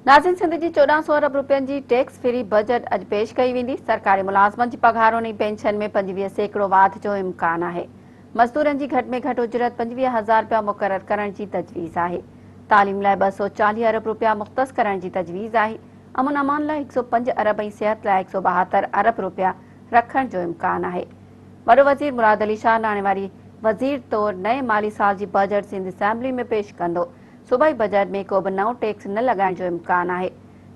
ناظرين سنڌ جي 1400 ارب روپين جي ٽيڪس فري بجيٽ اڄ پيش ڪئي ويندي، سرڪاري ملازمن جي پگهارن ۽ پينشن ۾ 25% واڌ جو امڪان آهي، مزدورن جي گهٽ ۾ گهٽ اجرت 25 هزار رپيا مقرر ڪرڻ جي تجويز آهي، تعليم لاء 240 ارب روپيا مختص ڪرڻ جي تجويز آهي، امن امان لاء 105 ارب ۽ صحت لاء 172 ارب روپيا رکڻ جو امڪان آهي. وڏو وزير مراد علي شاهه ناڻي واري وزير طور نئين مالي سال جي بجيٽ سنڌ اسيمبلي ۾ پيش ڪندو. صوبائي بجيٽ ۾ ڪو به نئون ٽيڪس نه لڳائڻ جو امڪان آهي.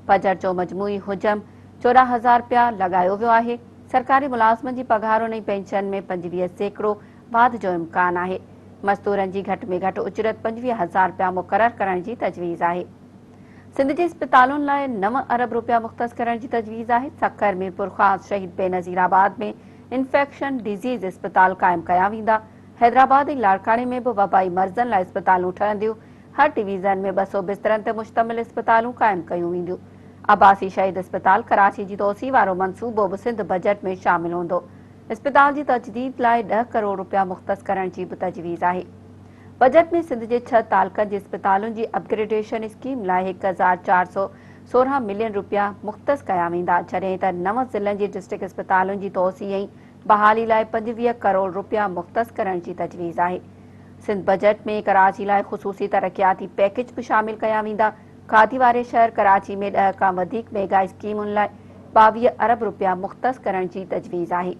بجيٽ جو مجموعي حجم 14 هزار رپيا لڳايو ويو آهي. سرڪاري ملازمن جي پگهارن ۽ پينشن ۾ 25% واڌ جو امڪان آهي. مزدورن جي گهٽ ۾ گهٽ اجرت 25 هزار رپيا مقرر ڪرڻ جي تجويز آهي. سنڌ جي اسپتالن لاء 9 ارب رپيا مختص ڪرڻ جي تجويز آهي. سکر، ميرپورخاص، شهيد بينظير آباد ۾ انفيڪشن ڊزيز اسپتال قائم ڪيا ويندا. حيدرآباد ۽ لاڙڪاڻي ۾ به وبائي مرضن لاء اسپتالون ٺهنديون، هر ڊويزن ۾ 200 بسترن تي مشتمل اسپتالون قائم ڪيون وينديون. عباسي شهيد اسپتال ڪراچي جي توسيع وارو منصوبو به سنڌ بجيٽ ۾ شامل هوندو. اسپتال جي تجديد لاء 10 ڪروڙ رپيا مختص ڪرڻ جي به تجويز آهي. بجيٽ ۾ سنڌ جي ڇهه تعلقن جي اسپتالن جي اپگريڊيشن اسڪيم لاء 1416 ملين رپيا مختص ڪيا ويندا، جڏهن ته نو ضلعن جي ڊسٽرڪٽ اسپتالن جي توسيع ۽ بحالي لاء 25 ڪروڙ رپيا مختص ڪرڻ جي تجويز آهي. سنڌ بجيٽ ۾ ڪراچي لاء خصوصي ترقياتي پيڪيج به شامل ڪيا ويندا. کاڌي واري شهر ڪراچي ۾ 10 کان وڌيڪ ميگا اسڪيمن لاء 22 ارب رپيا مختص ڪرڻ جي تجويز آهي.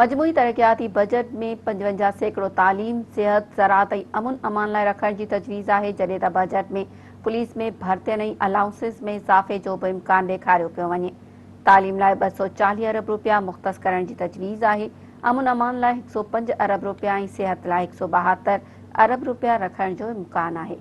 مجموعي ترقياتي بجيٽ ۾ 55% تعليم، صحت، زراعت ۽ امن امان لاء رکڻ جي تجويز آهي، جڏهن ته بجيٽ ۾ پوليس ۾ ڀرتين ۽ الائونسز ۾ اضافي جو به امڪان ڏيکاريو پيو وڃي. تعليم لاء 240 ارب رپيا مختص ڪرڻ جي تجويز آهي، امن امان لاء 105 ارب رپيا ۽ صحت لاء 172 ارب رپيا رکڻ جو امڪان آهي.